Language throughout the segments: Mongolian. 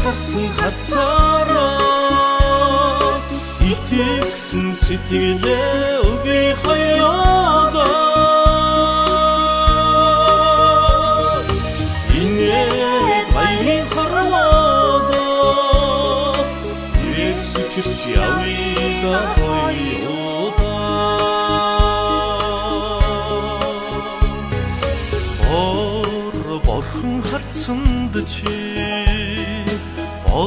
Харсан харцаараа итгэсэн сэтгэлээ өгье хоёроо. Инээд баярын хорвоод ирэх сүчирч явъя да хоёроо. Ор борхон харцанд чи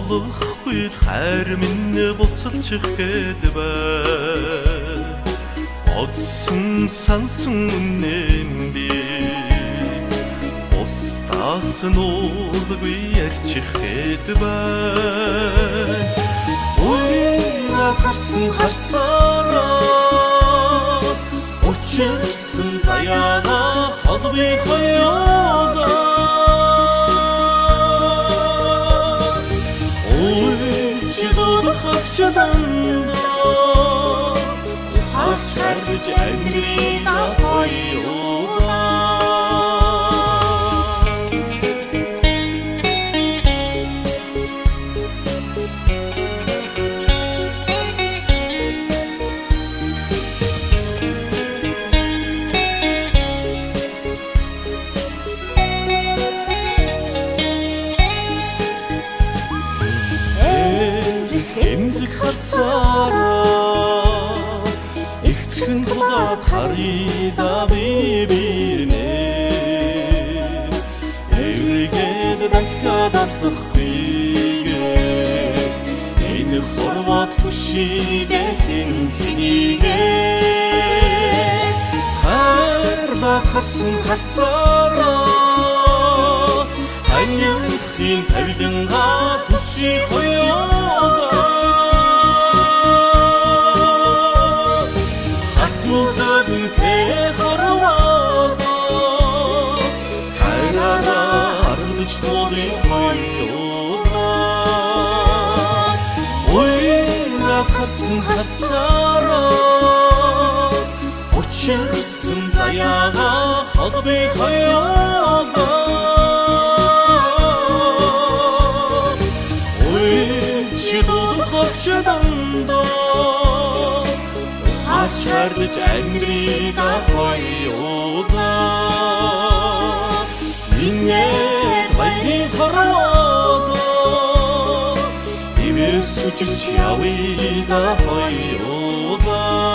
болохгүй л хайр минь буцалчих гээд бай. Бодсон сансан үнэн би бусдаас нуулгүй ярьчих гээд бай. Уйнаад харсан харцаараа учирсан заяага холбыг хоёроо. Ухаарч хайрлаж амьдрий хоёроо. Эмзэг харцаараа эгцхэн тулаад харъя да би бирнэ. Эргээд дахиад алдахгүйгээ энэ хорвоод түшигээ хэн хэнийгээ. Хайрлаад харсан харцаараа ханьяхын тавилангаа түший хоёроо. Харцаараа учирсан заяага холбыг хоёроо. Уйлж дуудах дандаа ухаарч хайрлаж амьдрий да хоёроо. Минь баярын хорвоод ивэр сүчилж явъя да хоёроо.